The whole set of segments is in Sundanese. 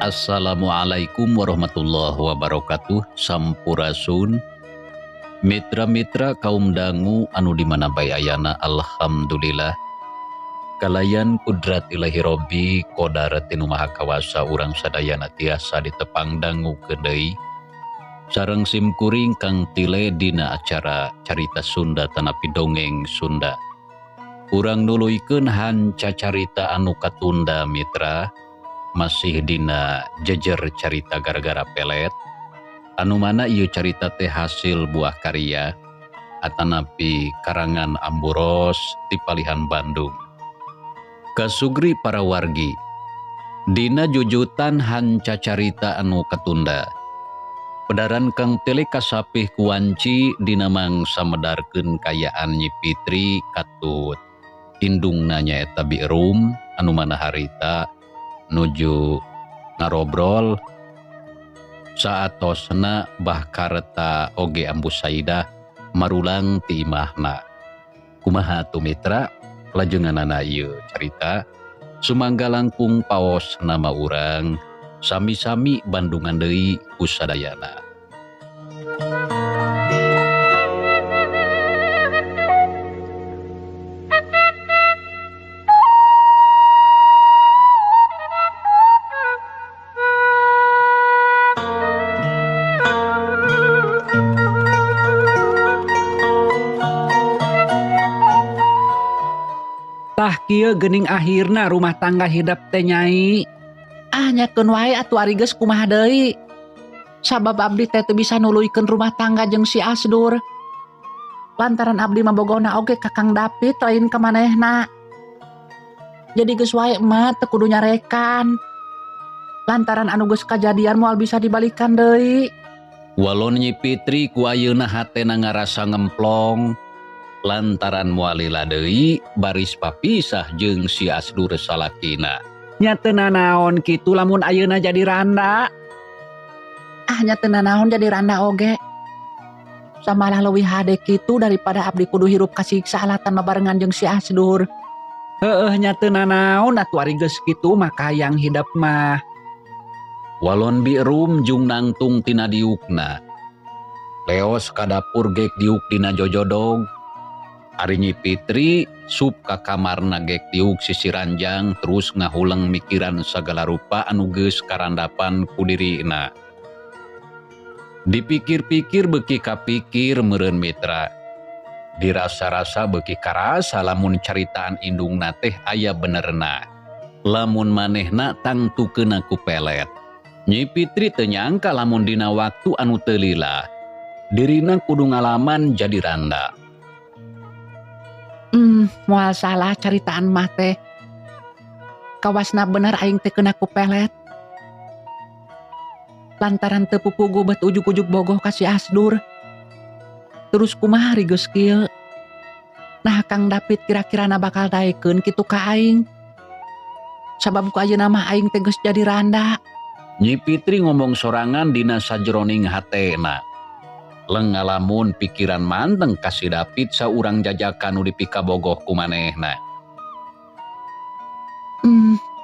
Assalamualaikum warahmatullahi wabarakatuh. Sampurasun mitra-mitra kaum dangu anu di mana bae ayana. Alhamdulillah kalayan kudrat ilahi robbi kodarat tinu maha kawasa urang sadayana tiasa ditepang dangu deui sareng simkuring Kang Tile dina acara Carita Sunda tanapi Dongeng Sunda. Urang nuluykeun hanca carita anu katunda mitra, masih dina jejer carita gara-gara pelet anu mana ieu carita teh hasil buah karya atanapi karangan Amburos di Palihan Bandung. Kasugri para wargi dina jujutan hanca carita anu katunda, pedaran Kang Tile kasapih kuanci dina mangsa medarkeun kayaan Nyi Fitri katut indungna nyaeta Birum anu mana harita nuju ngarobrol saatosna Bah Karta oge Ambu Saidah marulang ti imahna. Kumaha atuh mitra lajenganana ieu carita? Sumangga langkung paos nama urang sami-sami bandungan deui ku sadayana. Tah kieu geuning akhirna rumah tangga hidep teh nyai. Ah nyakeun wae atuh ari geus kumaha deui. Sabab abdi teh teu bisa nuluykeun rumah tangga jeung si Asdur. Lantaran abdi mah bogona oge ka Kang David lain ka manehna. Jadi geus wae emak teu kudu nyarekan. Lantaran anu geus kajadian moal bisa dibalikan deui. Walon Nyi Fitri ku ayeuna hatena ngarasa ngemplong lantaran moal lila deui baris papisah jeung si Asdur salakina. Nya teu nanaon kitu lamun ayeuna jadi randa. Ah nya teu nanaon jadi randa oge. Samalah leuwih hade kitu daripada abdi kudu hirup kasiksa alatan babarengan jeung si Asdur. Heueuh nya teu nanaon atuh ari geus kitu mah kayang hidep mah. Walon Birum jung nangtung tina diukna. Leos ka dapur gek diuk dina jojodog. Ari Nyi Fitri sup ka kamarna gek diuk sisi ranjang terus ngahuleng mikiran sagala rupa anu geus karandapan ku dirina. Dipikir-pikir beuki kapikir meureun mitra. Dirasa-rasa beuki karasa lamun caritaan indungna teh aya benerna. Lamun manehna tangtukeuna ku pelet. Nyi Fitri teu nyangka lamun dina waktu anu teu lila dirina kudu ngalaman jadi randa. Moal salah caritaan mah teh. Kawasna bener aing teh kena ku pelet. Lantaran teu pupugu bet ujug-ujug bogoh ka si Asdur. Terus kumaha ari geus kieu? Nah Kang David kira-kirana bakal daekeun kitu ka aing. Sabab ku ayeuna mah aing teh geus jadi randa. Nyi Fitri ngomong sorangan dina sajroning hatena. Leng ngalamun pikiran manteng ka si David saurang jajakan nu dipikabogoh ku manehna.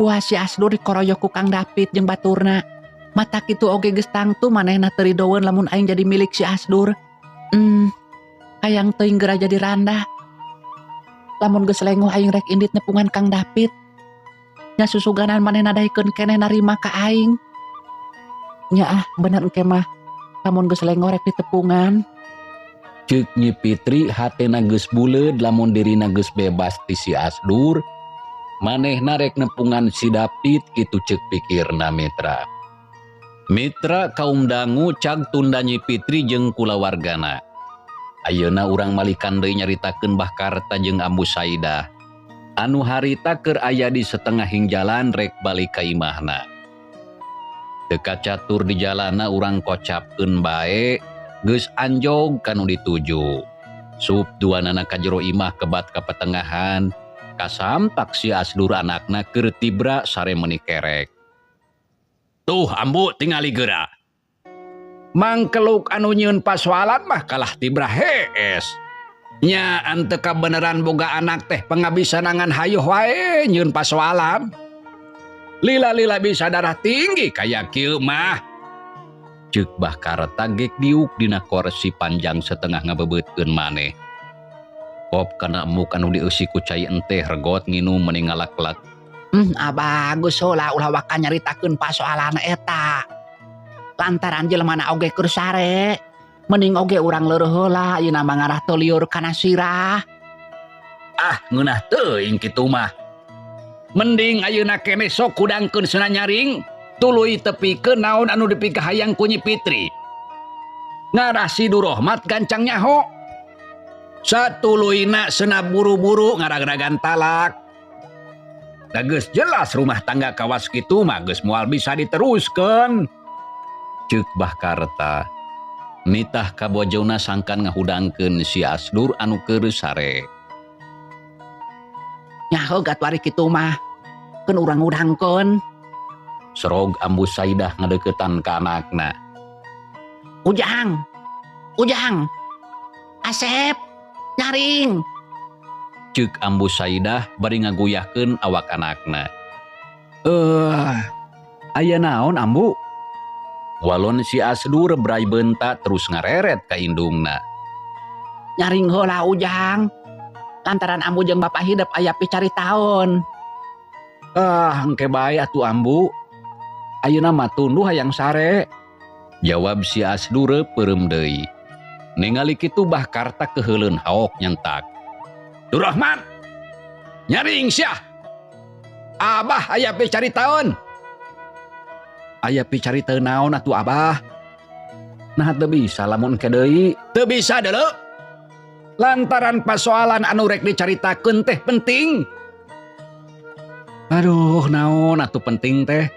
Wah si Asdur dikoroyok ku Kang David jeung baturna. Mata kitu oge geus tangtu manehna teu ridoeun lamun aing jadi milik si Asdur. Hayang teuing geura jadi randa. Lamun geus lengoh aing rek indit nepungan Kang David. Nya susuganan manehna daekeun keneh narima ka aing. Nya ah bener engke mah. Lamun geus lengo rek ditepungan. Ceuk Nyi Fitri hatena geus buleud lamun dirina geus bebas ti si Asdur, manehna rek nepungan si Dapit kitu ceuk pikirna mitra. Mitra kaum dangu cag tunda Nyi Fitri jeung kulawargana. Ayeuna urang malikan deui nyaritakeun Bah Karta jeung Ambu Saidah. Anu harita keur aya di setengahing jalan rek balik ka imahna. Teu kacatur di jalana urang kocapkeun bae geus anjog kanu dituju. Sup duanana ka jero imah kebat ka petengahan, kasampak si Asdur anakna keur tibra sare meuni kerek. Tuh ambu tingali geura. Mangkeluk anu nyieun pasoalan mah kalah tibra hees. Nya teu kabeneran boga anak teh pengabisanangan hayuh wae nyieun pasoalan. Lila-lila bisa darah tinggi kaya kieu mah. Ceuk Bah Karta gek diuk dina korsi panjang setengah ngabebeutkeun maneh. Kop kana emuk anu dieusi ku cai enteh regot nginum meni ngalaklak. Abah geus heula ulah waka nyaritakeun pasoalan eta. Lantaran jelemana oge keur sare. Mending oge urang leureut heula ayeuna mah ngarah teu lieur kana sirah. Ah, ngeunah teuing kitu mah. Mending ayeuna keneh sok hudangkeun cenah nyaring, tuluy tepikeun naon anu dipikahayang ku Nyi Fitri. Ngarah si Durahmat gancang nyaho. Satuluyna cenah buru-buru ngaragragan talak. Da geus jelas rumah tangga kawas kitu mah geus moal bisa diteruskeun. Ceuk Bah Karta. Nitah ka bojona sangkan ngahudangkeun si Asdur anu keur sare. Nyaho gat wari kitu mah. Keun urang hudangkeun. Serog Ambu Saidah ngadeukeutan ka anakna. Ujang. Ujang. Asep. Nyaring. Ceuk Ambu Saidah bari ngaguyahkeun awak anakna. Aya naon Ambu? Walon si Asdur bray bentak terus ngareret ka indungna. Nyaring heula Ujang. Lantaran Ambu jeung Bapak Hidep aya picaritaeun. Ah, engke bae atuh Ambu. Ayeuna mah tunduh hayang sare. Jawab si Asdur peureum deui. Ningali kitu Bah Karta keheuleun haok nyentak. Durahman! Nyaring sia! Abah aya picaritaeun. Aya picaritaeun naon atuh Abah? Nah teu bisa lamun engke deui. Teu bisa deuleu. Lantaran pasoalan anu rek dicaritakeun teh penting. Aduh, naon atuh penting teh?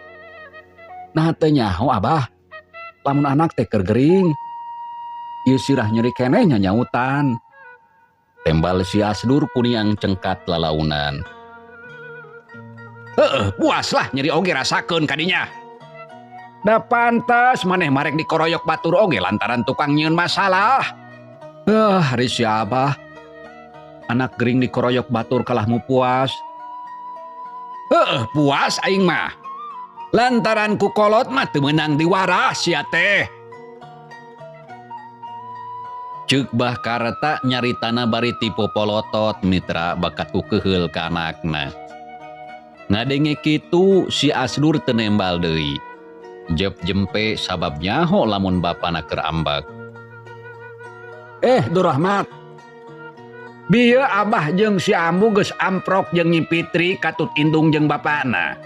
Nah teu nyaho Abah. Lamun anak teh keur gering. Ieu sirah nyeri keneh nyanyautan. Tembal si Asdur kuniang cengkat lalaunan. Heeh, puaslah nyeri oge rasakeun kadinya. Da pantas maneh marek dikoroyok batur oge lantaran tukang nyieun masalah. Hari si Abah. Anak gering dikoroyok batur kalah mu puas. Heeh, puas aing mah. Lantaran ku kolot mah teu meunang diwarah sia teh. Ceuk Bah Karta nyaritana bari tipe polotot mitra bakat ku keheul ka anakna. Ngadenge kitu si Asdur teu nembal deui. Jep jempe sabab nyaho lamun bapana keur ambek. Durahmat. Bieu Abah jeung si Ambu geus amprok jeung Nyi Fitri katut indung jeung bapana.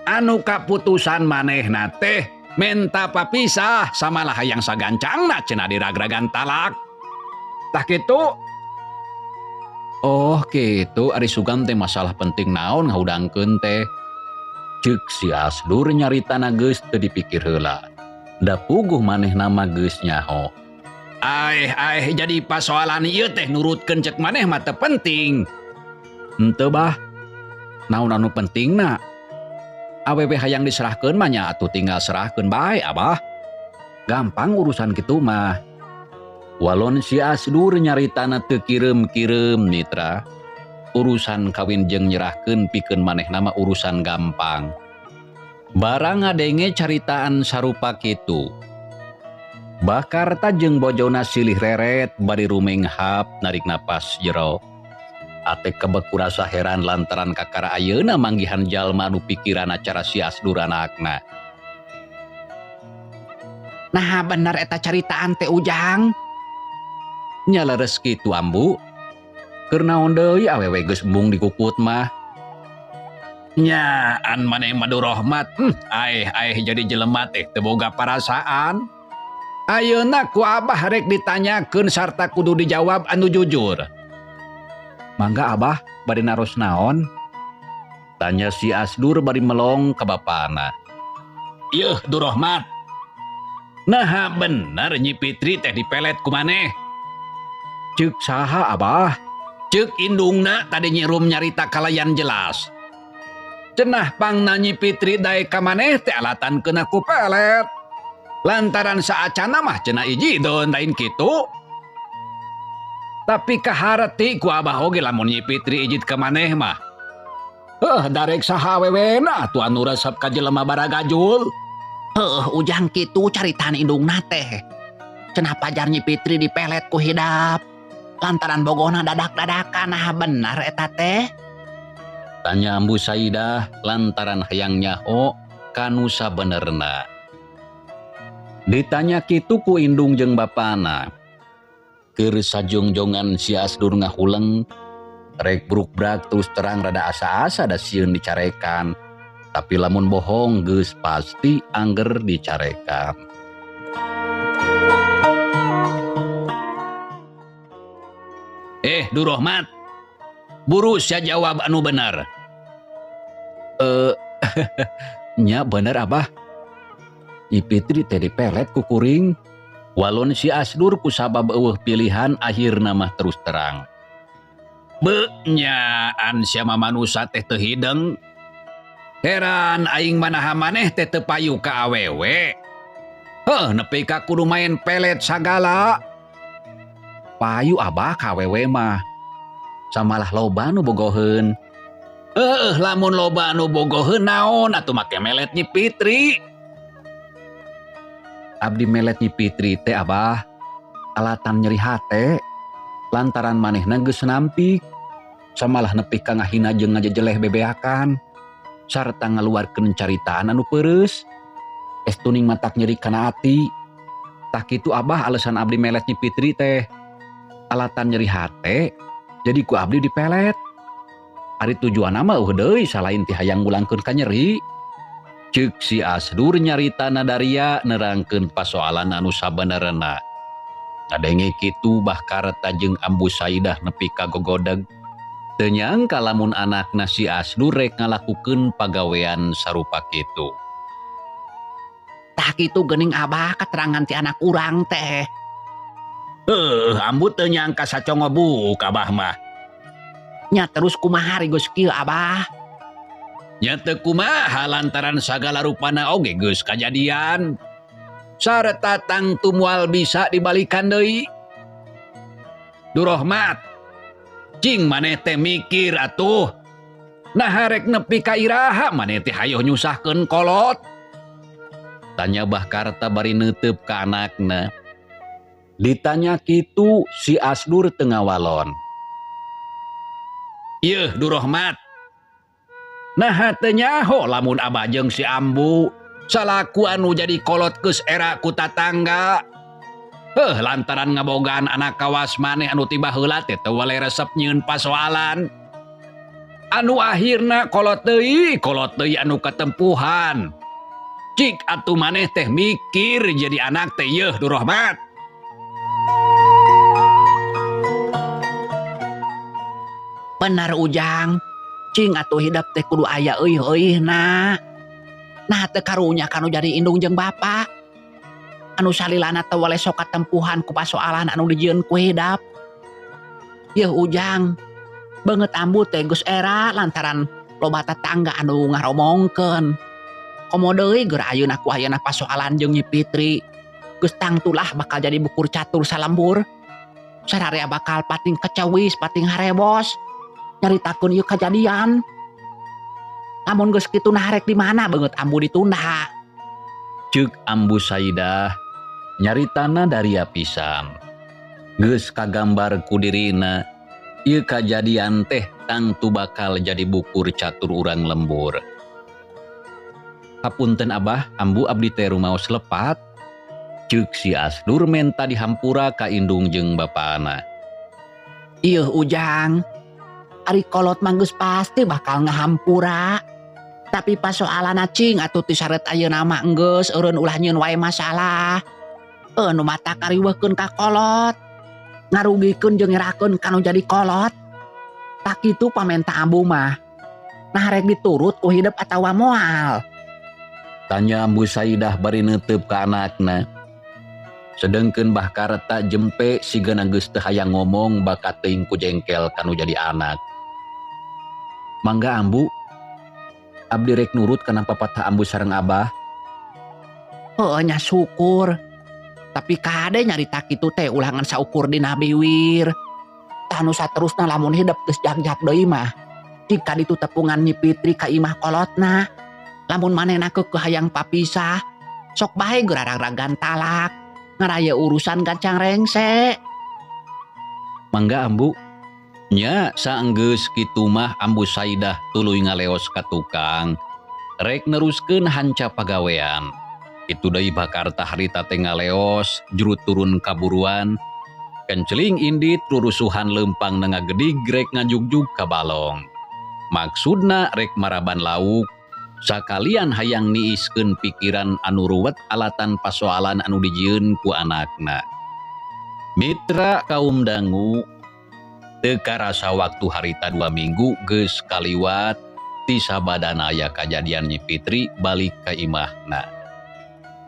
Anu kaputusan manehna teh menta papisah samalah hayang sagancangna cenah diragragan talak. Tah kitu. Oh kitu ari sugan teh masalah penting naon ngahudangkeun teh. Ceuk si Asdur nyaritana geus teu dipikir heula. Da puguh manehna mah geus nyaho. Aeh aeh jadi pasoalan ieu teh nurutkeun ceuk maneh mah teu penting. Henteu bah. Naon anu pentingna? Awewe hayang diserahkeun mah nya atuh tinggal serahkeun bae Abah. Gampang urusan kitu mah. Walon si Asdur nyaritana teu kireum-kireum mitra. Urusan kawin jeung nyerahkeun pikeun manehna mah urusan gampang. Barang ngadenge caritaan sarupa kitu. Bah Karta jeung bojona silih reret bari rumenghap narik napas jero. Ate kebek ku rasa heran lantaran kakara ayeuna manggihan jalma anu pikiran acara si Asdur anakna. Nah bener eta caritaan teh Ujang. Nya leres kitu Ambu. Keur naon deui awewe geus embung dikukut mah. Nyaan maneh mah Durahmat, aeh aeh jadi jelema teh teu boga parasaan. Ayeuna ku Abah rek ditanyakeun sarta kudu dijawab anu jujur. Mangga Abah bade naros naon? Tanya si Asdur bari melong ka bapana. Yeuh Durahmat. Naha bener Nyi Fitri teh dipelet ku maneh? Ceuk saha Abah? Ceuk indungna tadi Nyi Rum nyarita kalayan jelas. Cenah pangna Nyi Fitri daek ka maneh teh alatan keuna ku pelet. Lantaran saacana mah cenah ijidon lain kitu. Tapi kaharti ku Abah oge lamun Nyi Fitri ijid ka maneh mah. Heuh darek saha awewena atuh anu resep ka jelema baragajul. Heuh Ujang kitu caritaan indungna teh. Cenah pajar Nyi Fitri dipelet ku hidap. Lantaran bogohna dadak-dadakan, nah bener eta teh? Tanya Ambu Saidah lantaran hayang nyaho kanu sabenerna. Ditanya kitu ku indung jeung bapana. Keur sajongjongan si Asdur ngahuleng, rek brukbrak terus terang rada asa-asa da sieun dicarekan. Tapi lamun bohong geus pasti angger dicarekan. Durahmat, buru sia jawab anu bener. Nya bener Abah. Nyi Fitri teh dipelet ku kuring. Walon si Asdur ku sabab eueuh pilihan akhirna mah terus terang. Beuh nyaan sia mah manusa teh teu hideng. Heran aing manaha maneh teh teu payu ka awewe. Heuh nepi ka kudu main pelet sagala. Payu Abah ka awewe mah. Samalah loba nu bogoheun. Heuh lamun loba nu bogoheun naon atuh make melet Nyi Fitri. Abdi melet Nyi Fitri teh Abah alatan nyeri hate lantaran manehna geus nampik. Samalah nepi ka ngahina jeung ngajejeleh bebeakan sarta ngaluarkeun caritaan anu peureus. Estuning matak nyeri kana ati. Tah kitu Abah alasan abdi melet Nyi Fitri teh. Alatan nyeri hate jadi ku abdi dipelet. Ari tujuanna mah eueuh deui salain ti hayang ngulangkeun ka nyeri. Ceuk si Asdur nyarita nadaria nerangkeun pasoalan anu sabenerna. Ngadenge kitu Bah Karta jeung Ambu Saidah nepi ka gogodeg. Teu nyangka lamun anakna si Asdur rek ngalakukeun pagawean sarupa kitu. Tah kitu geuning Abah keterangan ti anak urang teh. Heuh, Ambu teu nyangka sacongobuk Abah mah. Nya terus kumaha geus kieu Abah? Nya teu kumaha lantaran sagala rupana oge geus kajadian. Sarta tangtu moal bisa dibalikan deui. Durahmat, cing maneh teh mikir atuh. Nah rek nepi ka iraha maneh teh hayoh nyusahkeun kolot. Tanya Bah Karta bari neuteup ka anakna. Ditanya kitu si Asdur teu ngawalon. Yeuh Durahmat. Naha teu nyaho lamun Abah jeung si Ambu salaku anu jadi kolot geus era ku tatangga. Heuh lantaran ngabogaan anak kawas maneh anu ti baheula teh teu wale resep nyieun pasoalan. Anu akhirna kolot deui anu katempuhan. Cik atuh maneh teh mikir jadi anak teh yeuh Durahmat. Benar Ujang, cing atuh hidep teh kudu aya euih-euihna. Nah teu karunya kanu jadi indung jeung bapa. Anu salilana teu wale sok katempuhan ku pasoalan anu dijieun ku hidap. Yeuh Ujang, beungeut Ambu teh geus era lantaran loba tetangga anu ngaromongkeun. Komo deui geura ayeuna ku ayeuna pasoalan jeung Nyi Fitri. Geus tangtulah bakal jadi bukur catur salembur. Sararea bakal pating kecewis, pating harebos. Nyaritakeun ieu kajadian. Lamun geus kitu nah rek di mana beungeut Ambu ditunda. Ceuk Ambu Saidah nyaritana daria pisan. Geus kagambar ku dirina ieu kajadian teh tangtu bakal jadi bukur catur urang lembur. Hapunten Abah, Ambu abdi teh rumaos lepat. Ceuk si Asdur menta dihampura ka indung jeung bapana. Ieuh Ujang, ari kolot mah geus pasti bakal ngahampura. Tapi pasoalanna cing atuh ti saret ayeuna mah enggeus eureun ulah nyieun wae masalah. Nu matak ngariweuhkeun ka kolot, ngarugikeun jeung ngerakeun ka nu jadi kolot. Tak kitu pamenta ambu mah. Nah rek diturut ku hidep atawa moal? Tanya Ambu Saidah bari neuteup ka anakna. Sedengkeun Bah Karta jempe sigana geus teu hayang ngomong bakat teuing ku jengkel kanu jadi anak. Mangga Ambu, abdi rek nurut kana papatah Ambu sareng Abah. Heueuh nya syukur. Tapi kade nyarita kitu teh ulah ngan saukur dina biwir. Tah nu saterusna lamun hidep geus jag-jag deui mah. Jika ditu tepungan Nyi Fitri ka imah kolotna. Lamun manehna keukeuh hayang papisah, sok bae geurarag-ragan talak. Ngaraya urusan gancang rengse. Mangga Ambu. Nya saenggeus kitu mah Ambu Saidah tuluy ngaleos ka tukang. Rek neruskeun hanca pagawean. Kitu deui Bakarta harita teh ngaleos juru turun kaburuan. Kenceling indit rurusuhan leumpang na ngagedig rek ngajugjug ka balong. Maksudna rek maraban lauk. Sakalian hayang niiskeun pikiran anu ruwet alatan pasoalan anu dijieun ku anakna. Mitra kaum dangu, teu karasa waktu harita 2 minggu geus kaliwat ti sabadana aya kajadian Nyi Fitri balik ka imahna.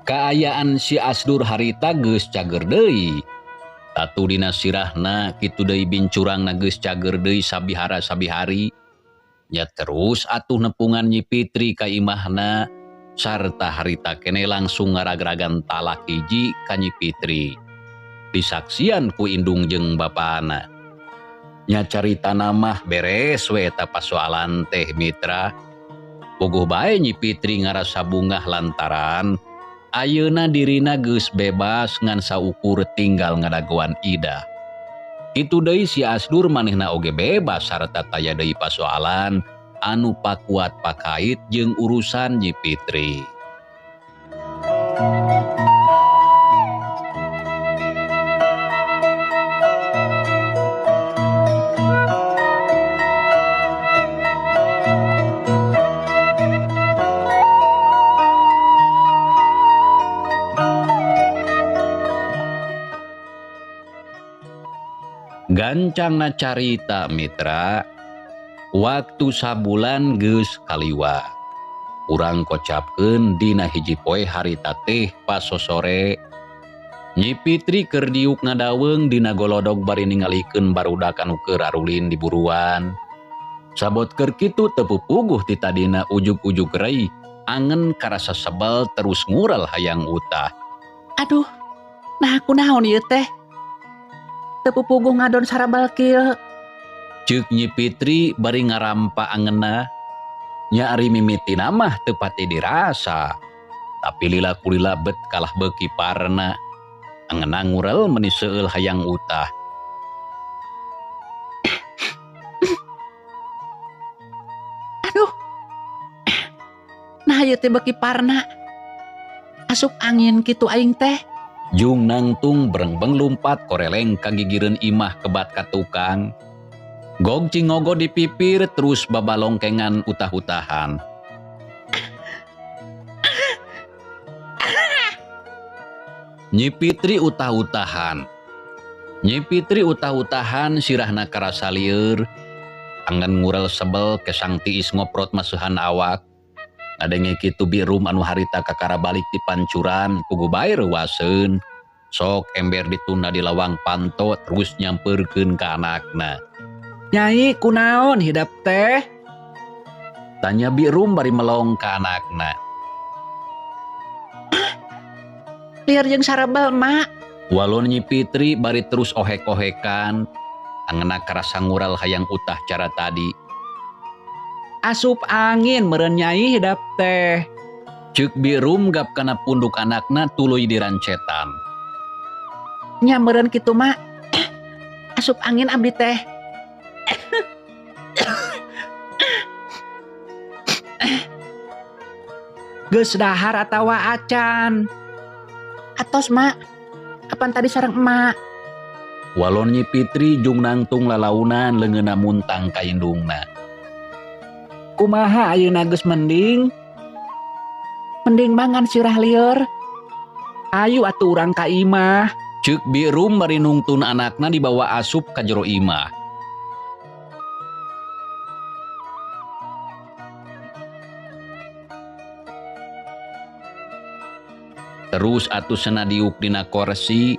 Kaayaan si Asdur harita geus cager deui. Tatu dina sirahna kitu deui bincurangna geus cager deui sabihara sabihari. Nya terus atuh nepungan Nyi Fitri ka imahna sarta harita kene langsung ngaragragan talak hiji ka Nyi Fitri. Disaksian ku indung jeung bapana. Nya caritana mah beres we eta pasoalan teh mitra. Puguh bae Nyi Fitri ngarasa bungah lantaran ayeuna dirina geus bebas ngan saukur tinggal ngadagoan Ida. Kitu deui si Asdur manehna oge bebas sarta taya deui pasoalan anu pakuat pakait jeung urusan Nyi Fitri. Gancangna carita mitra, waktu sabulan geus kaliwat. Urang kocapkeun dina hiji poe harita teh pas sosore. Nyi Fitri keur diuk ngadaweung dina golodog bari ningalikeun barudak anu keur arulin di buruan. Sabot keur kitu teu pupuguh ti tadina ujug-ujug rei, angen karasa sebel terus ngural hayang utah. Aduh, nah kunaon ieu teh? Teu pupuguh ngadon sarabal kieu. Ceuk Nyi Fitri bari ngarampa angenna. Nya ari mimitina mah teu pati dirasa. Tapi lila kulila bet kalah beuki parna. Angenna ngurel meuni seueul hayang utah. Aduh. Nah ieu teh beuki parna. Asup angin kitu aing teh. Jung nangtung berengbeng lumpat koreleng kagigireun imah kebat ka tukang. Gog cingogo di pipir terus babalongkengan utah-utahan. Nyi Fitri utah-utahan. Nyi Fitri utah-utahan sirahna karasa lieur. Angan ngurel sebel kesang tiis ngoprot masuhan awak. Ngadenge kitu birum anu harita kakara balik ti pancuran pugu bae reuaseun. Sok ember ditunda di lawang panto terus nyampeurkeun ka anakna. Nyai kunaon hidep teh? Tanya birum bari melong ka anakna. Lieur jeung sarebel, Mak. Walon Nyi Fitri bari terus ohek-ohekan. Angeuna karasa ngural hayang utah cara tadi. Asup angin meureun nyai hidep teh. Ceuk birum gap kana punduk anakna tuluy dirancetan. Nya meureun kitu, Mak. Asup angin abdi teh. Geus dahar atawa acan? Atos mak, kapan tadi sareng emak? Walon Nyi Fitri jung nangtung lalaunan leungeunna muntang ka indungna. Kumaha ayeuna geus mending? Mending mangan sirah lieur. Ayu atuh urang ka imah. Ceuk Bi Rum bari nungtun anakna dibawa asup ka jero imah. Terus atuh cenah diuk dina korsi.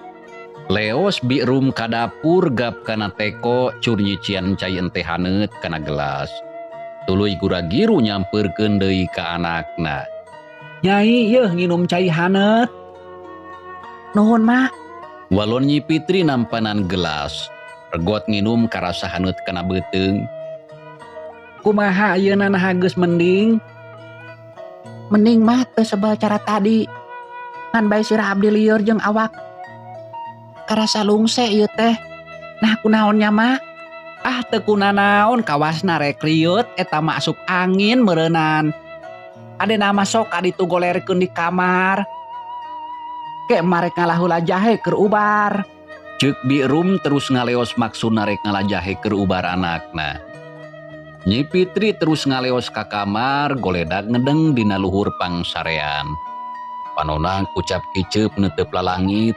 Leos Bi Rum ka dapur gap kana teko cur nyician cai enteh haneut kana gelas. Tuluy gura-giru nyampeurkeun deui ka anakna. Nyai yeuh nginum cai haneut. Nuhun mak. Walon Nyi Fitri nampanan gelas. Regot nginum karasa haneut kana beuteung. Kumaha ayeuna naha geus mending? Mending mah teu sebel cara tadi. Ngan bae sirah abdi lieur jeung awak. Karasa lungse ieu teh. Nah kunaon nya mak? Ah teu kunanaon kawasna rek riut eta mah asup angin meureunnan. Adena mah sok kaditu golerkeun di kamar. Ke marek ngalaheula jahe keur ubar. Ceuk Bi Rum terus ngaleos maksudna rek ngalajahe keur ubar anakna. Nyi Fitri terus ngaleos ka kamar goledag ngedeng dina luhur pangsarean. Panona kucap kiceup neuteup lalangit.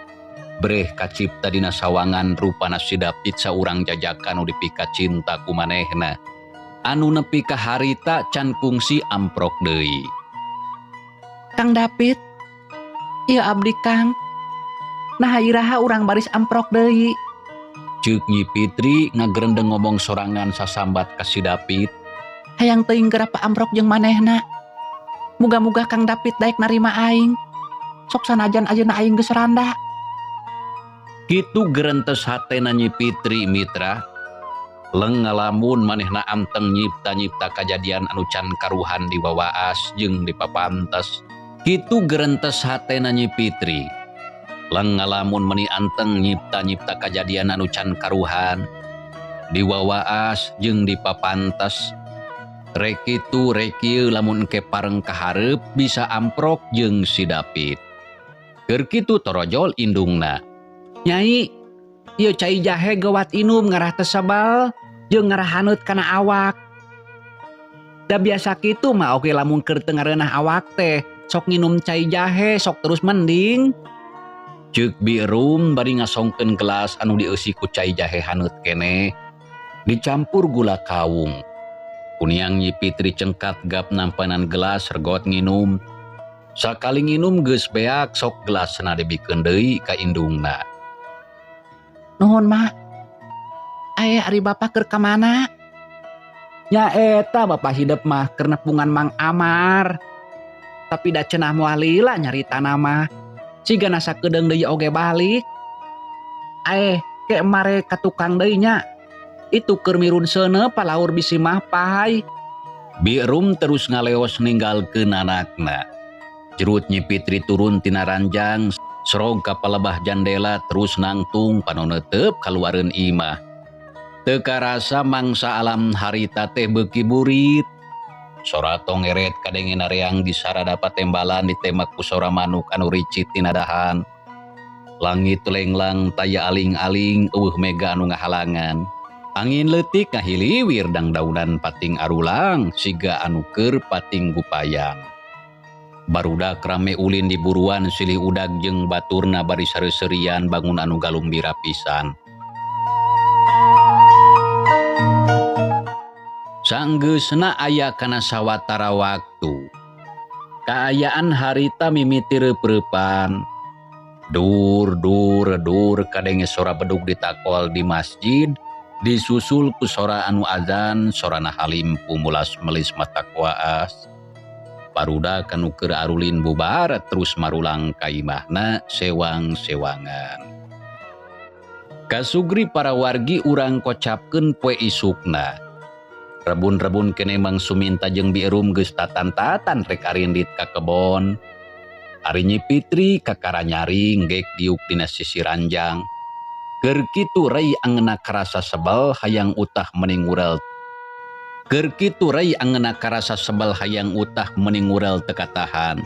Breh kacipta dina sawangan rupana si David saurang jajakan nu dipika cinta ku manehna. Anu nepi ka harita can kungsi amprok deui. Kang David, ieu abdi Kang. Nah iraha urang baris amprok deui. Ceuk Nyi Fitri ngagerendeng ngomong sorangan sasambat ka si David. Hayang teuing geura paamprok jeung manehna. Muga-muga Kang David daek narima aing. Sok sanajan ayeuna aing geus randa. Kitu gerentes hatena Nyi Fitri mitra. Leng ngalamun manehna anteng nyipta-nyipta kajadian anu can karuhan di wawaas jeung di papantes. Kitu gerentes hatena Nyi Fitri. Leng ngalamun meni anteng nyipta-nyipta kajadian anu can karuhan di wawaas jeung di papantes. Rek kitu rek kieu lamun engke pareng kahareup bisa amprok jeung si David. Keur kitu torojol indungna. Nyai, ieu cai jahe geuwat inum ngarah teu sebel jeung ngarah haneut kana awak. Da biasa kitu mah oge lamun keur teu ngareunah awak teh, sok nginum cai jahe sok terus mending. Ceuk Bi Rum bari ngasongkeun gelas anu dieusi ku cai jahe haneut keneh, dicampur gula kawung. Kuniang Nyi Fitri cengkat gap nampanan gelas regot nginum. Sakali nginum geus beak sok gelasna dibikeun deui ka indungna. Nuhun mak. Aye ari bapak keur ka mana? Nya eta bapak hidep mah keur nepungan Mang Amar. Tapi da cenah moal lila nyaritana mah. Siga nasa kedeung deui oge balik. Aye ke mare ka tukang deui nya. Itu keur mirun seuneu palaur bisi mah pahay. Bi Rum terus ngaleos ninggalkeun anakna. Jerut Nyi Fitri turun tina ranjang, serog ka palebah jandela terus nangtung panonetep kaluareun imah. Teu karasa mangsa alam harita teh beuki burit. Sora tongeret kadenge nareang di sarada patembalan ditemak ku sora manuk anu ricit tina dahan. Langit lenglang taya aling-aling eueuh mega anu ngahalangan. Angin leutik ngahiliwir dangdaunan pating arulang siga anu keur pating gupayang. Barudak rame ulin di buruan silih udag jeung baturna bari sareuseurian bangun anu galumbira pisan. Sanggeusna aya kana sawatara waktu. Kaayaan harita mimiti reup-reupan. Dur dur dur kadenge sora bedug ditakol di masjid, disusul ku sora anu azan, sorana halimpu mulas melis mata kuaas. Barudak anu keur arulin bubar terus marulang ka imahna sewang-sewangan. Kasugri para wargi urang kocapkeun poe isukna. Rebun-rebun kene Mang Suminta jeung Bi Rum geus tatan-tatan rek arindit ka kebon. Ari Nyi Fitri kakara nyaring gek diuk dina sisi ranjang. Keur kitu rai angeuna karasa sebel hayang utah meni ngurel. Keur kitu rai angeuna karasa sebel hayang utah meni ngurel teu katahan.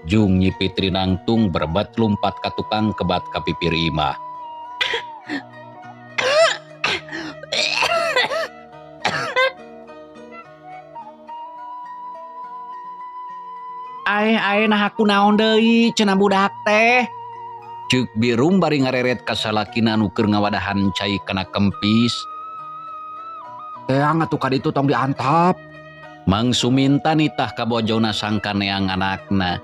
Jung Nyi Fitri nangtung berebat lumpat ka tukang kebat ka pipir imah. Ae ae nah aku naon deui cenah budak teh. Ceuk Birum bari ngareret ka salakina anu keur ngawadahan cai kana kempis. Teang atuh ka ditu tong diantap. Mang Suminta nitah ka bojona sangka neang anakna.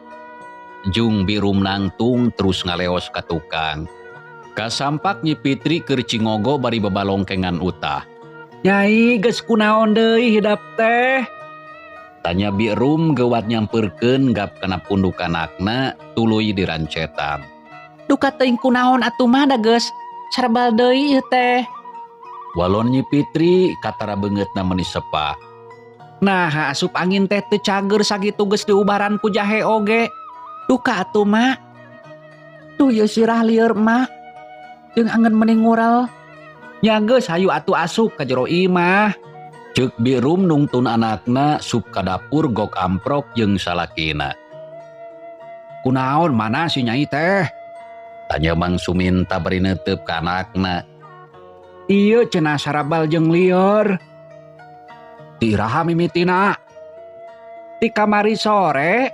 Jung Birum nangtung terus ngaleos ka tukang. Kasampak Nyi Fitri keur cingogo bari babalongkengan utah. Nyai geus kunaon deui hidep teh? Tanya Birum gewat nyamperkeun gap kana punduk anakna tuluy dirancetan. Duka teuing kunaon atuh mah da geus sarbal deui ieu teh. Walon Nyi Fitri katara beungeutna meuni sepa. Nah, asup angin teh teu cager sakitu geus diubaran ku jahe oge. Duka atuh mak. Duh ieu sirah lieur mak. Jeung angen meni ngural. Nya geus hayu atuh asup ka jero imah. Ceuk Birum nungtun anakna sup ka dapur gok amprok jeung salakina. Kunaon mana si Nyai teh? Tanya Mang Suminta bari neuteup ka anakna. Ieu cenah sarabal jeung lieur. Ti iraha mimitina? Ti kamari sore,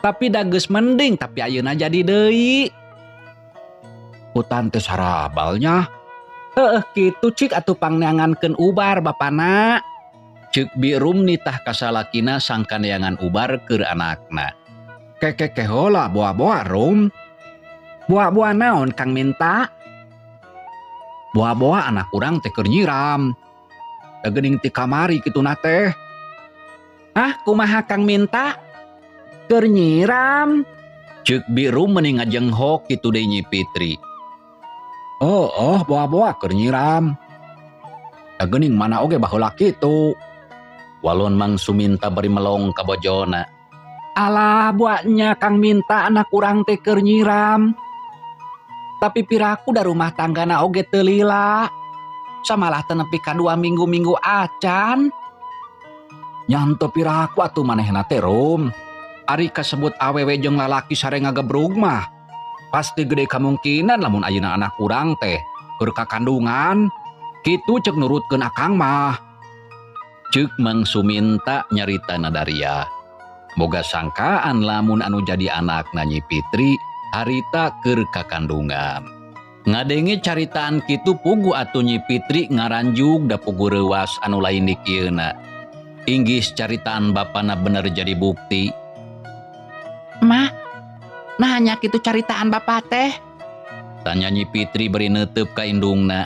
tapi da geus mending tapi ayeuna jadi deui. Utan teh sarabalnya. Heueuh kitu cik atuh pangneangankeun ubar bapana. Ceuk Birum nitah ka salakina sangka neangan ubar keur anakna. Kekeke heula boa-boa Rum. Boa-boa naon Kang Minta? Boa-boa anak urang teh keur nyiram. Da geuning ti kamari kituna teh. Hah, kumaha Kang Minta? Keur nyiram? Ceuk Birum meni ngajenghok kitu deui Nyi Fitri. Oh, oh boa-boa keur nyiram. Da geuning mana oge baheula kitu. Walon Mang Suminta bari melong ka bojona. Alah buatnya Kang Minta anak urang teh keur nyiram. Tapi piraku da rumah tanggana oge teu lila. Samalah teu nepi ka 2 minggu-minggu acan. Nyanto piraku atuh manehna teh Rum. Ari kasebut awewe jeung lalaki sare ngagebrug mah. Pasti gede kamungkinan lamun ayeuna anak urang teh keur kakandungan. Kitu ceuk nurutkeun akang mah. Ceuk Mang Suminta nyarita nadaria. Boga sangkaan lamun anu jadi anakna Nyi Fitri harita keur kakandungan. Ngadenge caritaan kitu pugu atuh Nyi Fitri ngaranjug da pugu reuwas anu lain dikieuna. Inggis caritaan bapana bener jadi bukti. Mah, nah nya kitu caritaan bapa teh? Tanya Nyi Fitri bari neuteup ka indungna.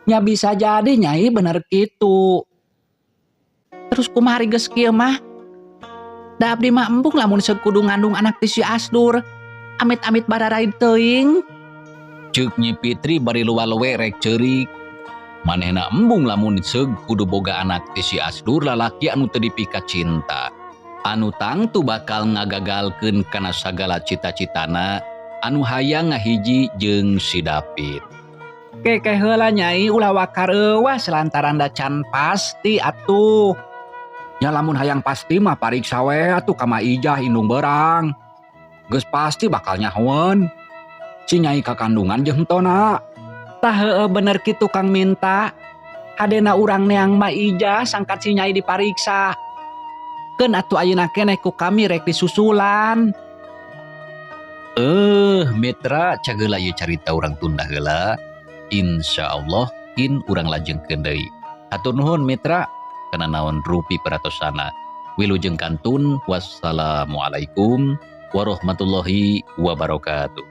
Nya bisa jadi Nyai bener kitu. Terus kumaha geus kieu mah? Da abdi mah embung lamun sekudu ngandung anak ti si Asdur. Amit-amit bararaid teuing. Ceuk Nyi Fitri bari luwa-luwe rek ceurik. Manehna embung lamun seug kudu boga anak ti si Asdur lalaki anu teu dipika cinta. Anu tangtu bakal ngagagalkeun kana sagala cita-citana anu hayang ngahiji jeung si David. Keke heula Nyai ulah wakar euwas lantaran da can pasti atuh. Nya lamun hayang pasti mah pariksa we atuh ka Ma Ijah indung berang. Geus pasti bakal nyahoeun. Si Nyai kakandungan jeung hentona. Tah heueuh bener kitu Kang Minta. Hadena urang neang Ma Ijah sangkat si Nyai dipariksa. Keun atuh ayeuna keneh ku kami rek disusulan. Mitra cageula ieu carita urang tunda heula. Insyaallah in urang lajengkeun deui. Hatur nuhun mitra kana naon rupi peratosana. Wilujeng kantun, wassalamualaikum warahmatullahi wabarakatuh.